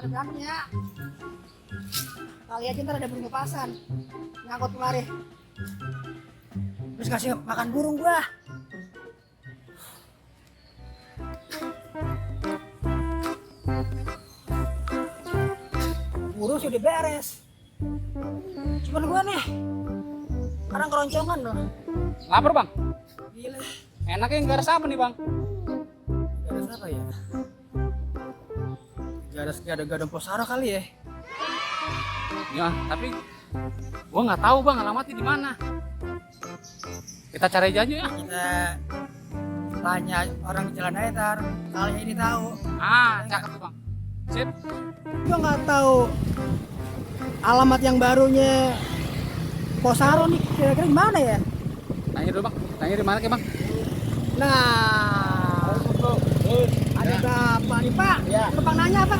pada berantem ya. Kali aja ntar ada burung lepasan ngangkut kemari. Terus kasih makan burung gua. Burung sudah beres. Cuman gua nih sekarang keroncongan loh. Lapar bang? Gila. Enaknya nggak ada apa nih bang? Garas apa ya? Garas gado-gado posaro kali ya? Ya, tapi gua nggak tahu bang alamatnya di mana. Kita cari aja ya. Kita tanya orang di jalan aja tar. Kali ini tahu. Cakep tuh bang. Sip. Gua nggak tahu alamat yang barunya Posaro nih kira-kira di mana ya? Tanya dulu bang. Tanya di mana ke bang? Nah, ada berapa nih Pak? Ya. Numpang nanya Pak.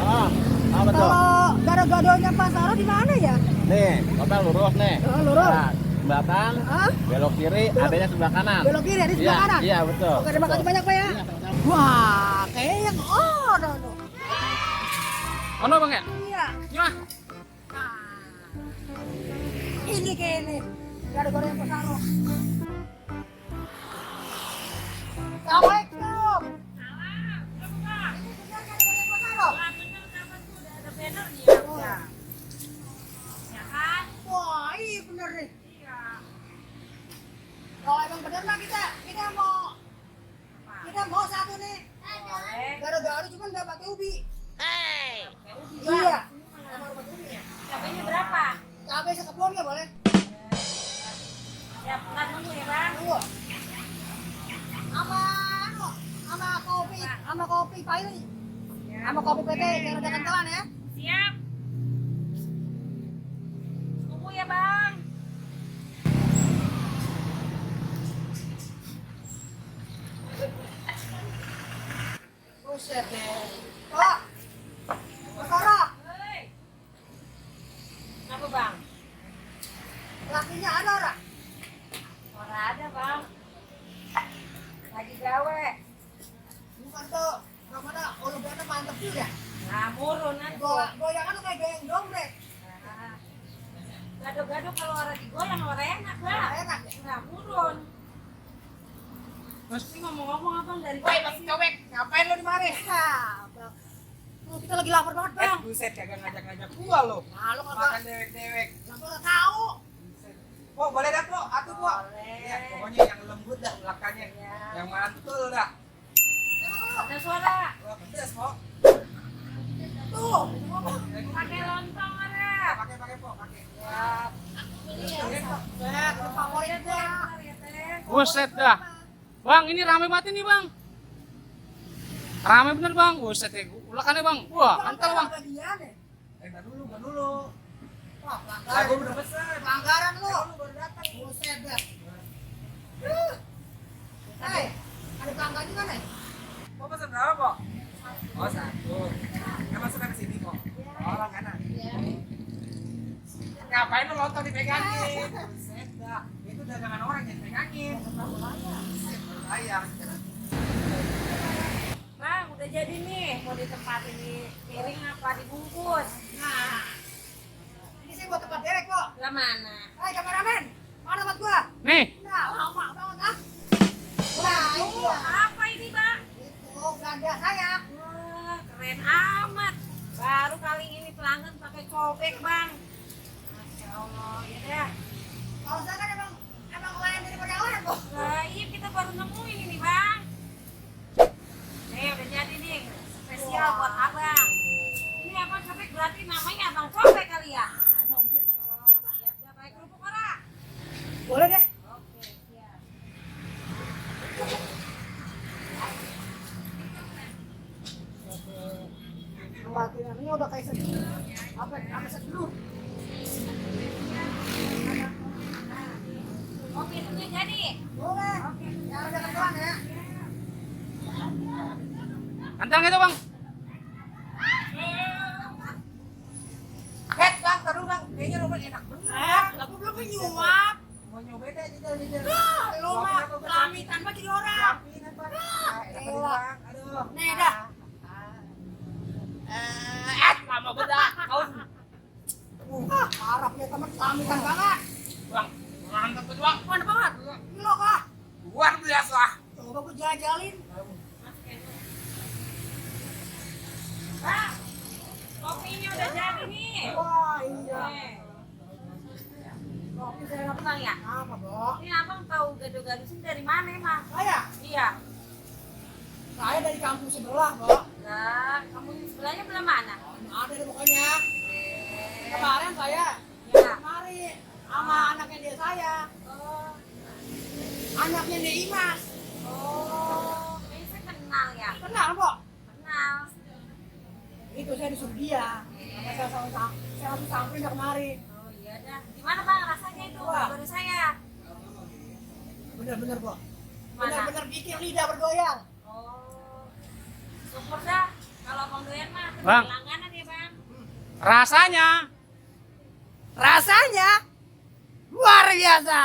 Betul. Kalau gado-gadonya Posaro di mana ya? Nih, total lurus nih. Oh, lurus. Nah, belakang, Hah? belok kiri, adanya sebelah kanan. Belok kiri di sebelah kanan. Iya, betul. Oke, terima kasih banyak Pak ya. Wah, kayak yang no. Oh no bang ya? Iya. Gimana? Nah, ini kayak ini. Gado-gado yang Posaro. Assalamualaikum. Ini benar gado-gado yang Posaro? Wah, iya bener nih. Kalau emang bener mah kita mau satu nih. Gado-gado cuman nggak pakai ubi. Iya. Cabainya berapa? Cabai sekepon nggak boleh? Ya, pelan dulu ya bang. Tunggu. Sama kopi pahit. Sama kopi PT yang ada kentelan ya. Siap. Tunggu ya bang. Buset deh. Pak. Posaro. Hei. Kenapa bang? Lakinya ada orang. Orang ada bang. Lagi gawe. Bukan tuh. Kamu ada ulu-ulu mantep juga. Nah, murun nanti. Goyangan tuh kayak goyang dombrek. Nah, gado-gado kalau orang digoyang orang enak bang. Nah, enak ya. Nah, murun. Mesti ngomong-ngomong abang dari Woi, tadi Mas sih. Cowek, ngapain lo di mari? Bang. Kita lagi lapar banget, Bang. Buset, kagak ngajak-ngajak gua lo. Nah, lo Makan kagak. dewek-dewek. Lah, gua udah tahu. Po, boleh dah, Po. Atuh, Po. Boleh. Ya, pokoknya yang lembut dah belakangnya. Ya. Yang mantul dah. Ada suara. Wah, pedes, Po. Tuh. Pakai lontong ada. Pakai, Po, pakai. Siap. Set, lu favorit gua. Bentar ya teh. Buset dah. Bang, ini rame banget ini bang. Rame bener bang. Buset ya. Ulakannya bang. Wah, mantel bang. Bagian ya. Entar dulu. Wah, Lah, gua udah pelanggaran. pesen. Pelanggaran lu. Lu baru datang. Buset dah. Hei, ada pelanggan juga nih. Po pesen berapa, Po? Oh, satu. Yang masukkan ke sini, Po. Oh, langganan. Ngapain lu lontong dipegangin? Buset dah. Itu dagangan orang yang pegangin. Buset, bayar. Bang, udah jadi nih. Mau ditempatin di piring apa dibungkus? Nah, ini sih buat tempat derek kok. Lah mana? Hei, kameramen, mana tempat gua? Nih. Nah, lama banget ah. Nah, ini Tuh, ya. apa ini bang? Itu belanja saya. Wah, keren amat. Baru kali ini pelanggan pakai cobek bang. Masya Allah, ya dah. Kalau saya kan emang lain daripada yang lain kok. Lah iya kita baru nemuin ini bang. Nih udah jadi nih, spesial buat abang. Ini abang cobek berarti namanya abang cobek kali ya? Oh, siap dah, pakai kerupuk ora? Boleh deh. Oke, siap. Tempat ini udah kayak sedih. Apa sedih? Oke, itu jadi. Boleh. Ya udah ketuan ya. Kantong itu bang. Bang, taruh bang. Kayaknya rumah enak bener. Aku belum nyuap. Mau nyobain deh, jajal. Lu mah lamitan mah jadi orang. Elah. Aduh. Nih dah. Lama Pamitan banget. Bang, mantap tuh bang. Mana banget? Gila kah? Luar biasa. Coba gue jajalin. Bang, kopinya udah jadi nih. Wah iya. Kopi saya nggak pernah ya. Apa, Bo? Ini abang tahu gado-gado sini dari mana emang? Iya. Saya dari kampung sebelah, Bo. Lah, kamu sebelahnya belah mana? Ada deh pokoknya. Kemarin saya Ya. kemari sama anaknya dia saya. Oh, Anaknya dia Imas. oh, kayaknya saya kenal ya. Kenal, Bo? Kenal. Itu saya disuruh dia. Karena saya langsung samperin dia kemari. Oh iya dah. Gimana bang rasanya itu? Wah. Baru saya. Bener-bener, Bo. Mana? Bener-bener bikin lidah bergoyang. Oh, syukur dah. Kalau abang doyan mah terus Bang. langganan ya bang. Rasanya Rasanya luar biasa.